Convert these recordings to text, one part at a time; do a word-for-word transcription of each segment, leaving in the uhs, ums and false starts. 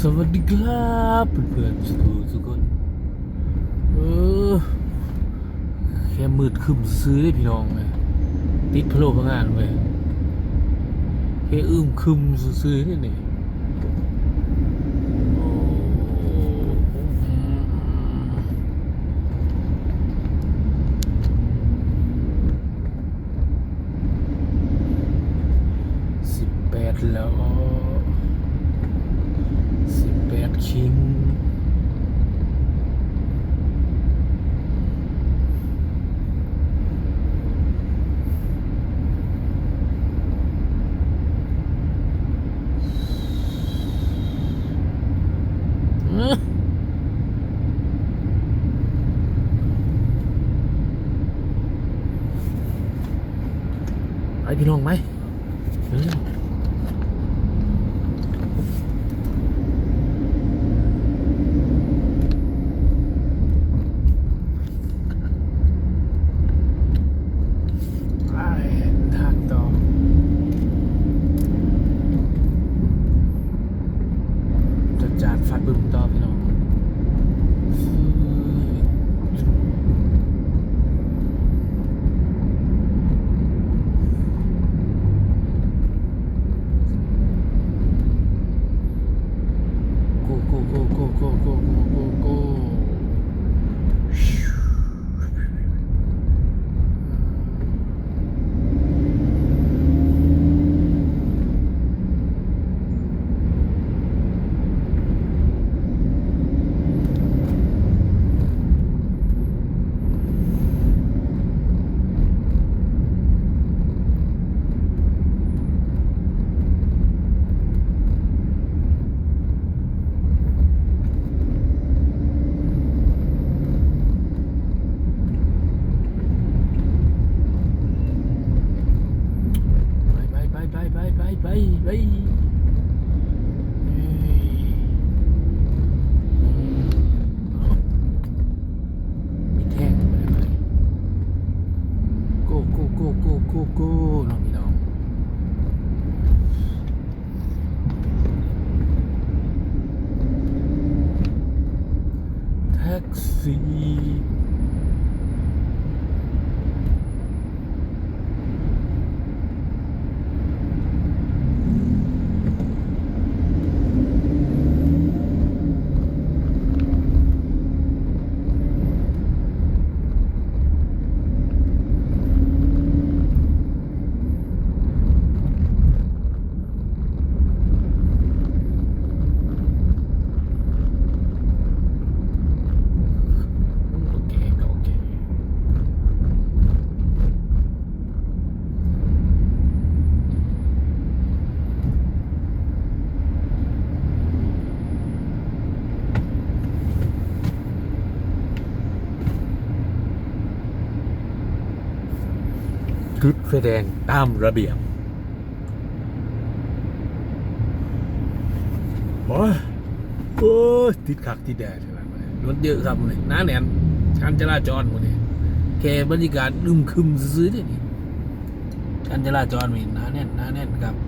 สวัสดีครับเพื่อนๆทุกคน เออ แค่มืดครึ้มซื่อๆเด้พี่น้องเอ้ย ติดพะโล้พะงานเว้ย แค่อึมครึมซื่อๆเด้นี่ โอ้ สิบแปดล้อ สิบแปดคิง ไปพี่น้องไป เร็ว ไปทางต่อ จัดจานฟาดบึ้มต่อพี่น้อง โก โก โก โก ไป ไป ไป ไป ไป ไป ไป ไป เอ้ย มีแท่งไปเลย โก โก โก โก โก โก เนาะพี่น้อง แท็กซี่ โอเค โอเค ติดไฟแดงตามระเบียบ โอ้ย โอ้ย ติดคักติดแน่ รถเยอะครับมื้อนี้ หนาแน่น การจราจรมื้อนี้ แค่บรรยากาศอึมครึมซื่อๆเด้นี่ การจราจรมีหนาแน่น หนาแน่นครับ เ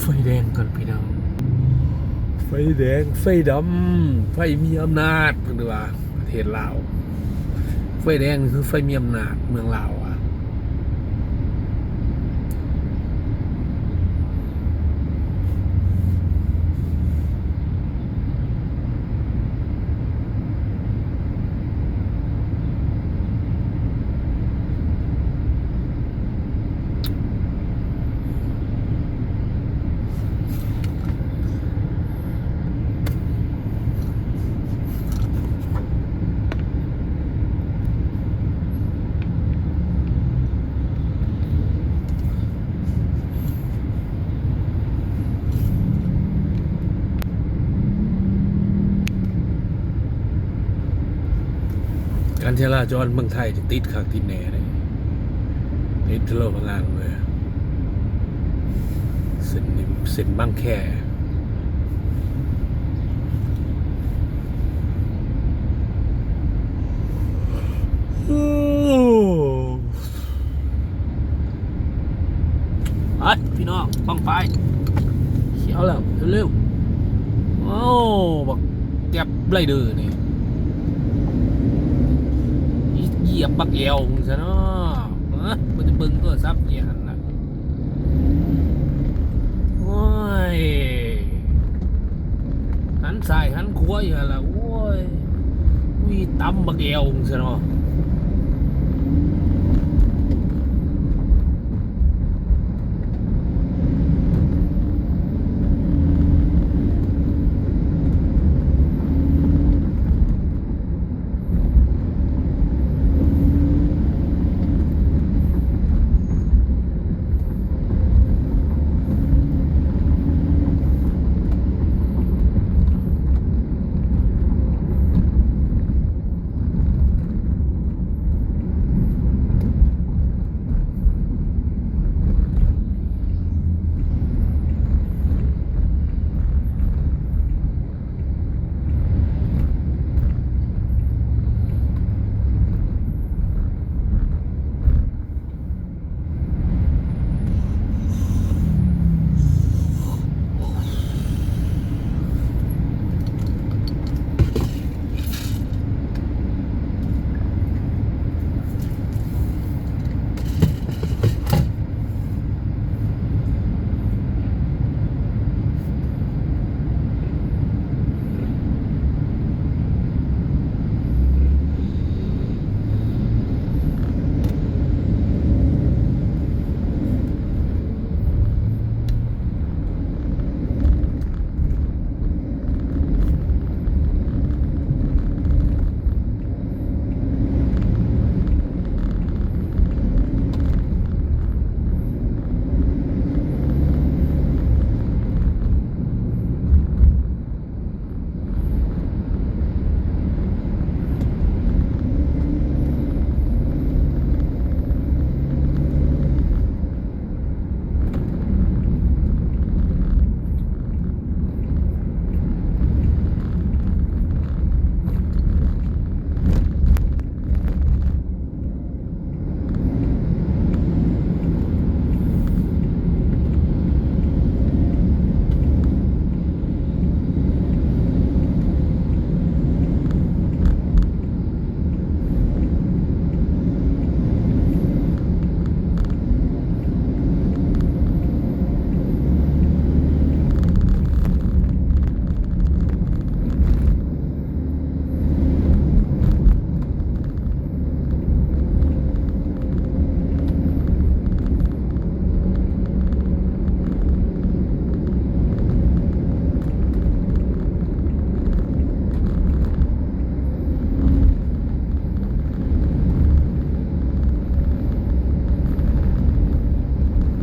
ไฟแดงก่อนพี่น้อง ไฟแดง ไฟดำ ไฟมีอำนาจ เพิ่นว่าประเทศลาว ไฟแดงคือไฟมีอำนาจเมืองลาวอะ การจราจรเมืองไทยนี่ติดคักติดแน่เลย ติดทะเลาะพะงานเลย เส้นนี้ เส้นบางแค โอ้ ไปพี่น้อง บั้งไฟเขียวแล้ว เร็วๆ โอ้ บักแก๊ปไรเดอร์นี่ เหยียบบักแอวมึงซะเนาะ ฮะ มันจะเบิ่งโทรศัพท์เกียร์หันละ โอ้ย หันซ้ายหันขวาอยู่หั่นล่ะ โอ้ย อุ้ย ตำบักแอวซะเนาะ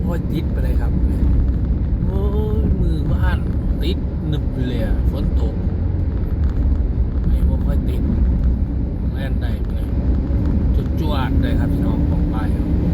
โอ้ย ติดไปเลยครับ โอ้ย มือบ้านติดหนึบอยู่เลยอะ ฝนตก ไม่ บ่ค่อยติด แล่นได้ไปเลย จวดๆ เลยครับพี่น้อง บั้งไฟครับ โอ้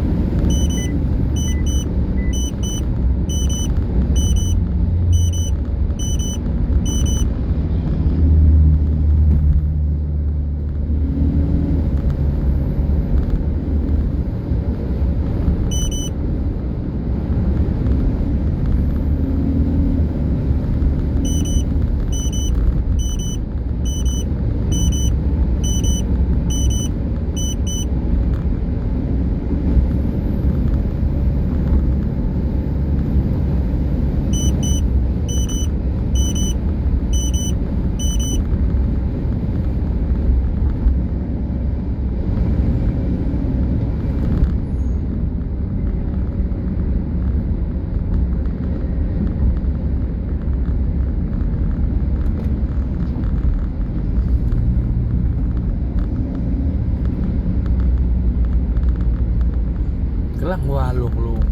กำลังว่าโล่ง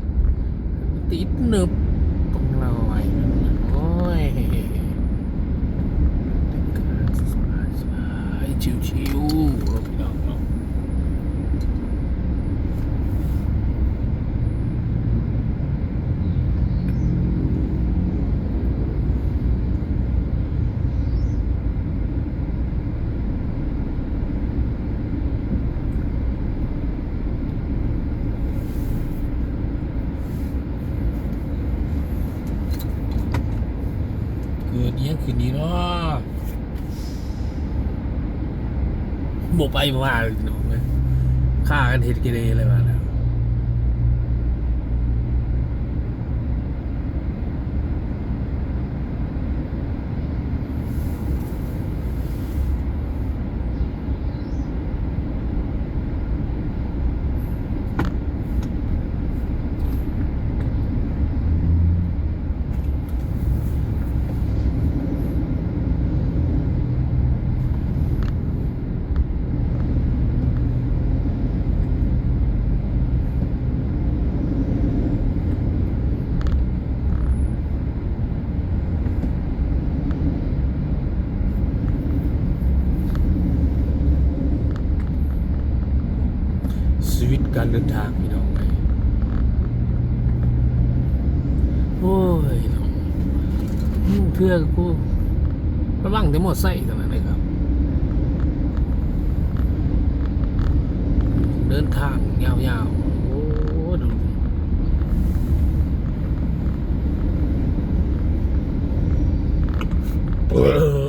ๆ ติดหนึบของเราไอ้นั่นน่ะ โอ้ย ชิวๆ เนาะ เกิดอิหยังขึ้นนี่เนาะ บ่ไปบ่มาเลยพี่น้องเอ้ย ฆ่ากันเฮ็ดกิเลสเลยว่าแล้ว ชีวิตการเดินทางพี่น้องเอ้ย โอ้ยเนาะ อืม เทื่อกูระวังแต่มอไซค์เท่านั้นเลยครับ เดินทางยาวๆ โอ้ ดูสิ